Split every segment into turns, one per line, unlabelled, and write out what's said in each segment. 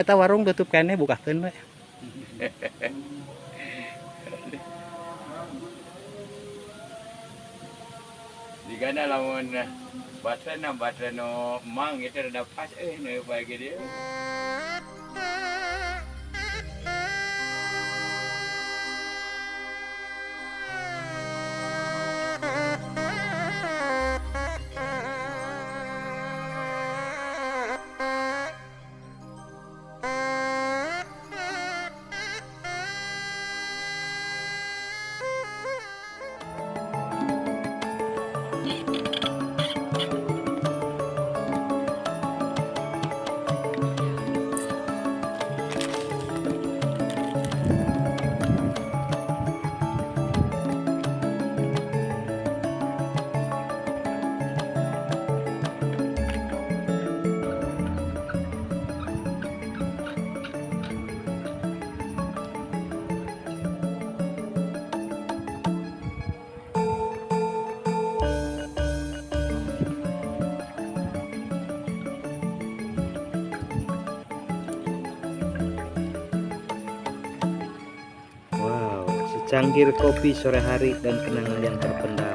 Eta warung tutup keneh, bukakeun we.
Jigana lamun baterena batere nu mang itu rada pas euy nu bae ge.
Wow, secangkir kopi sore hari dan kenangan yang terpendam.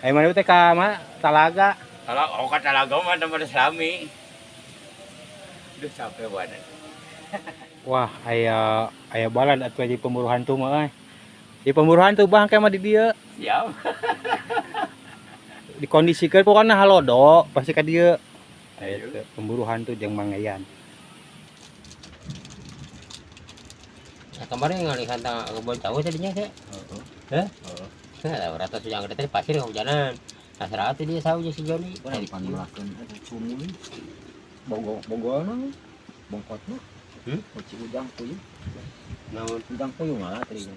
Ayo mana teh ka mana? Talaga.
Kalau oh ka talaga mah tempat salami. Duh, capek banget.
Wah, aya aya balad atuh di pemburu hantu mah euy. Di pemburu hantu bang mah di dieu.
Siap.
Dikondisikeun pokokna halodo pasti ka dieu.
Ayo.
Eta pemburu hantu jeung Mang Yayan.
Nah, kemarin ngalihan kebun tahu tadinya sih.
Heeh.
Hah?
Heeh.
Nah, rata sudah gede tadi pasir kehujanan. Nah, serata dia sahunya si Joni.
Pan melakukan cumi bogol bogolna bongkotna.
Hmm?
Uci udang puyuh.
Naon?
Udang puyuh malah tadinya.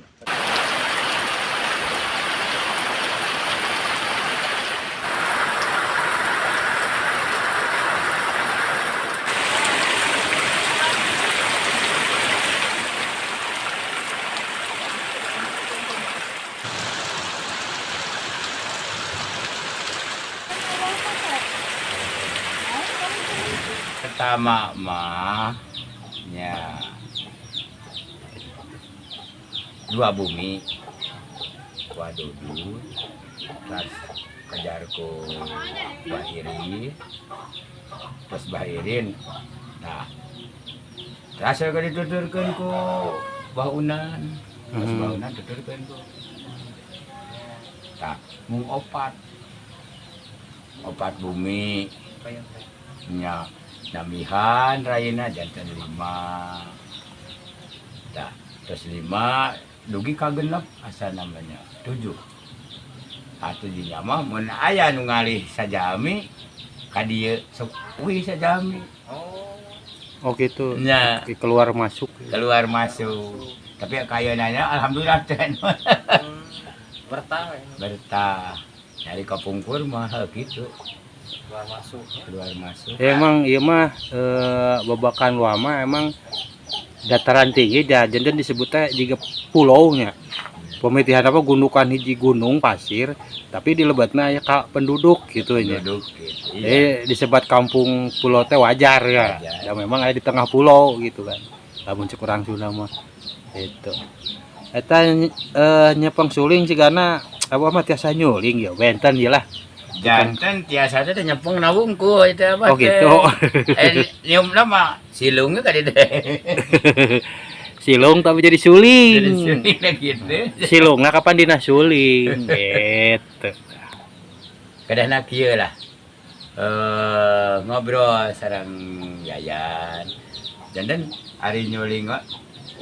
Pertama mah nya dua bumi wadudu terus kejar ku Bahirin, terus Bahirin, nah terus saya dituturkeun ku Bah Unan, terus Bah Unan tuturkeun ku, tah mung opat opat bumi nya namihan rayina janten 5, tah terus 5 dugi ka genep asa namanya 7. Atuh dinya mah mun aya nu ngalih sajami ka dieu sok uih sajami.
Oh gitu.
Nya.
Keluar masuk.
Keluar masuk. Tapi kayana alhamdulillah teh.
Bertah.
Bertah. Dari kapungkur mah gitu.
Keluar masuk.
Keluar masuk.
Ya, emang ieu mah babakan wama emang dataran tinggi da janten disebutnya jiga pulaunya. Pemitihan apa gundukan hiji gunung pasir tapi di lebatna aya ka penduduk gitu nya.
Penduduk gitu. Iya.
Disebat kampung pulau teh wajar ya.
Wajar.
Ya memang aya di tengah pulau gitu kan. Lamun cek urang Sunda mah itu. Eta nyepeng suling cigana apa mah tiasa nyuling ya benten ieu lah.
Janten tiasa teh nyepeng na wungkul itu apa
Oh gitu.
Niumna mah silungnya ka dieu.
Silung tapi jadi suling.
Jadi suling lah gitu.
Silungna kapan dina suling gitu.
Kadahna kieu lah. Ngobrol sareng Yayan. Janten ari nyuling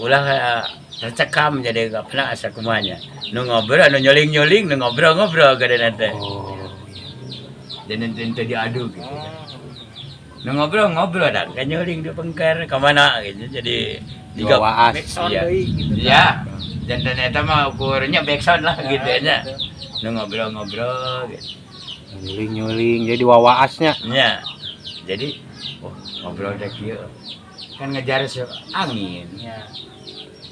ulah tercekam jadi gak pernah asa kumanya. Nu ngobrol nu nyuling-nyuling nu ngobrol-ngobrol kadahna teh.
Oh.
Dan ente diadu gitu. Nu ngobrol-ngobrol dah kan nyuling di pengker ka mana gitu. Jadi
Dibawa waas.
Backsound
Iya.
deui gitu.
Iya. Janten eta mah ukurnya backsound lah
Ya,
gitu nya.
gitu.
Nu ngobrol-ngobrol gitu.
Nyuling-nyuling jadi wawaasnya.
Nya. Jadi oh ngobrol teh kieu. Kan ngejar angin.
Ya.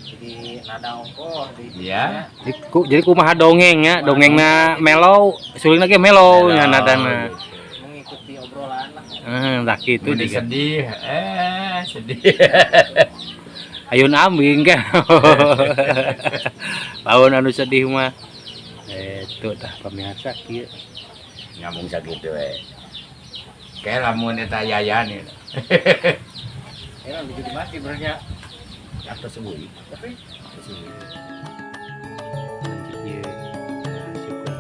Jadi nada ongkoh di
Iya.
Jadi kumaha dongeng ya, dongengna melo, sulingna ge melo nya nadana.
Gitu.
Mengikuti obrolan lah.
Tah kitu
Mun
juga.
sedih, sedih.
Ayun ambing kan. Lawan anu sedih mah. Itu tah pamirsa kieu.
Nyambung sakitu we. Kayak lamun eta Yayan ieu.
Ya jadi mati berarti.
Apa sebui?
Tapi
Sebui.
Ieu. Nah, syukur.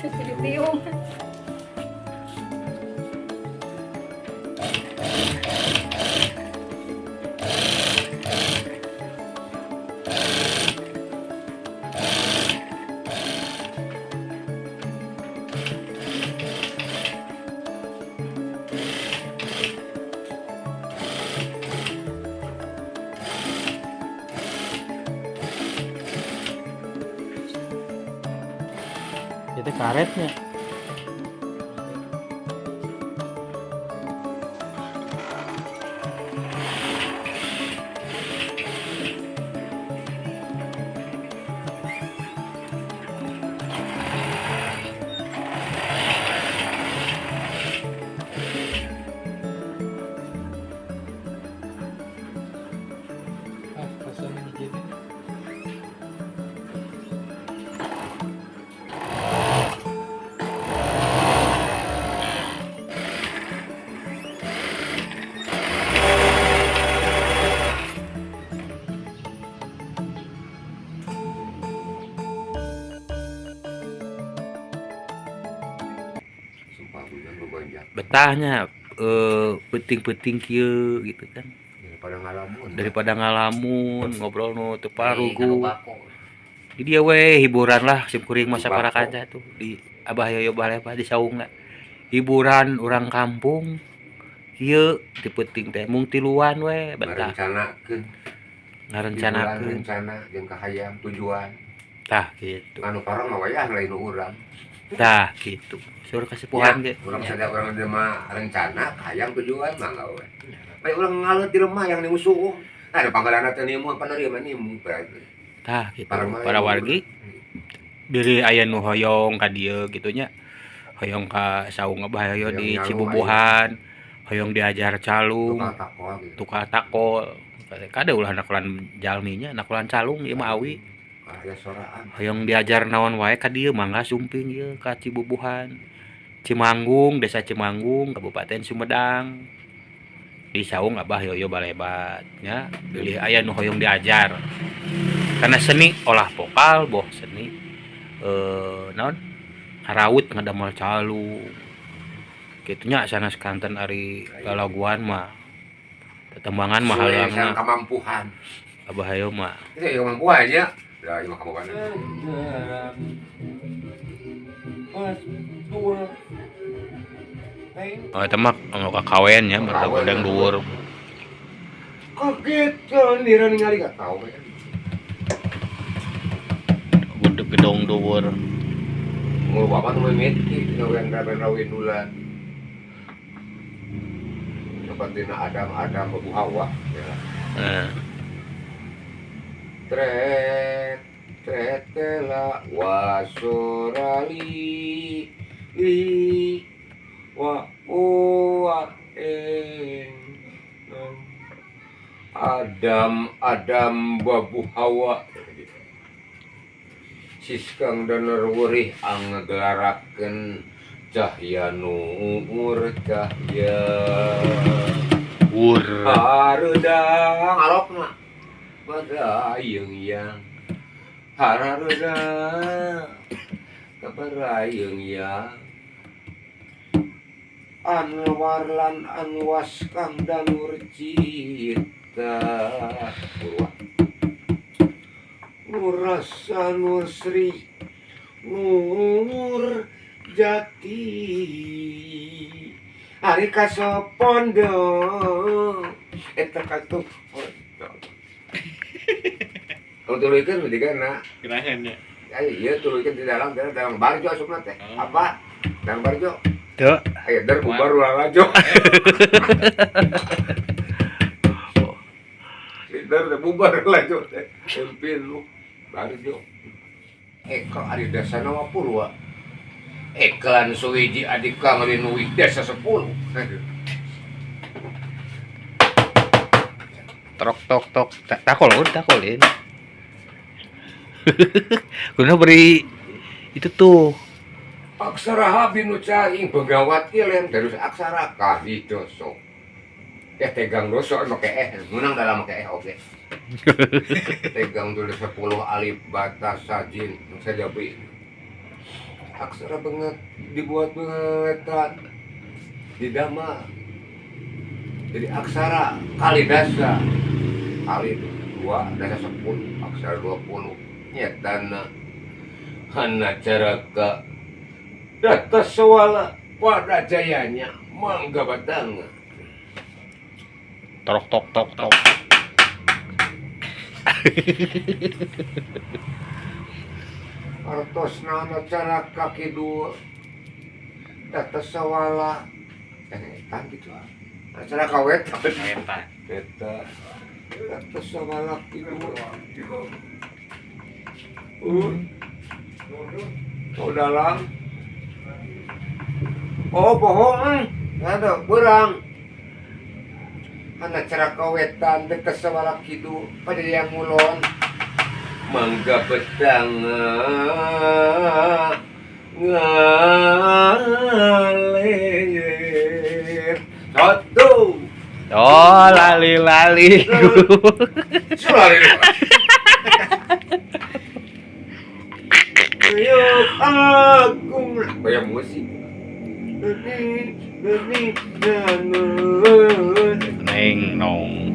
Ditiung.
Itu karetnya. Betahnya penting-penting kieu gitu kan.
Daripada ngalamun.
Daripada ngalamun ngobrol nu teu parugu. Di dia we hiburan lah sim kuring masa para kanca tuh di Abah Yoyo Baleva di saungna. Hiburan orang kampung kieu di penting teh mung tiluan we betah.
Ngarencanakeun.
Ngarencanakeun.
Rencana jeung kahayang tujuan.
Tah gitu.
Anu parang mah wayah lain urang.
Tah gitu. Sur kasepuhan ge.
Urang sadaya urang mah rencana kahayang tujuan mah we. Bae urang ngaleut di lemah yang di musuh. Ada panggalan teh nimu panerima nimu berarti.
Tah gitu.
Para
Para wargi diri aya nu hoyong ka dieu kitu nya. Hoyong ka saung Abah Yoyo
Hoyong
di
nyalu.
Cibubuhan, hoyong diajar calung,
Tukang takol gitu.
Tukang takol. Kade ulah nakulan jalminya, nakulan calung ieu mah awi.
Aya soraan.
Hoyong diajar naon wae ka dieu mangga sumping ieu ka Cibubuhan. Cimanggung, Desa Cimanggung, Kabupaten Sumedang. Di saung Abah Yoyo Balebat nya, bilih aya nu hoyong diajar. Karena seni olah vokal boh seni naon ngaraut ngadamel calung. Kitu nya sanes kanten ari lalaguan mah. Tetembangan mah
Sesuai
halangna.
sareng kamampuhan.
Abah Yoyo mah.
Itu ya kemampuan nya. Lah ieu mah kemampuan.
Dua.
Oh, eta mah anu kakawen nya barudak godang dhuwur.
Kaget nira ningali gak tau.
Gede gedong dhuwur.
Mau bapak tuh mimiti ngawen rawen rawin dulan. Seperti na Adam Adam Abu Hawa ya.
Heeh.
Tret tretela wasorali li wa wa en Adam Adam babu Hawa Siskang danar wurih angegelarakeun cahya nur cahya
Wur.
hareudang alokna barayeng yang harareudang kabarayeng yang Anwar lan anwas kang danur cita Purwa Nur rasa nur sri nur jati Ari kasopondo eta katuh. Kalau tuluykeun mah digana.
Gerahan ya.
Ayo ieu tuluykeun di dalam dalam barjo asupna teh. Apa? Dalam barjo.
Teu.
Ayo der bubar ulah lajo. Der teh bubar lajo teh. Empin lu barjo. Eka ari dasana mah purwa. Eklan suwiji adika ngalinuwih desa 10.
Trok tok tok takol takolin. Guna beri itu tuh.
Aksara habinu cahing begawati lem terus aksara kahi doso. Ya tegang doso make menang dalam make oke. Tegang tulis 10 alif batas sajin sajabi. Aksara banget dibuat bangetan didama. Jadi aksara kali dasa kali 2 dasa 10 aksara 20 nyetana hana caraka data sewala pada jayanya mangga batanga.
Tok tok tok tok.
Artos nana caraka kidul data sewala etan gitu ah. Acara kawet
Eta.
eta data sewala kidul. Oh dalam. Oh bohong, ada berang. Anak cara kawetan dekat sewala kidul pada yang ngulon. Mangga betang ngalir. Satu.
Oh lali lali.
Sulali. Yuk aku kayak musik.
Neng nong.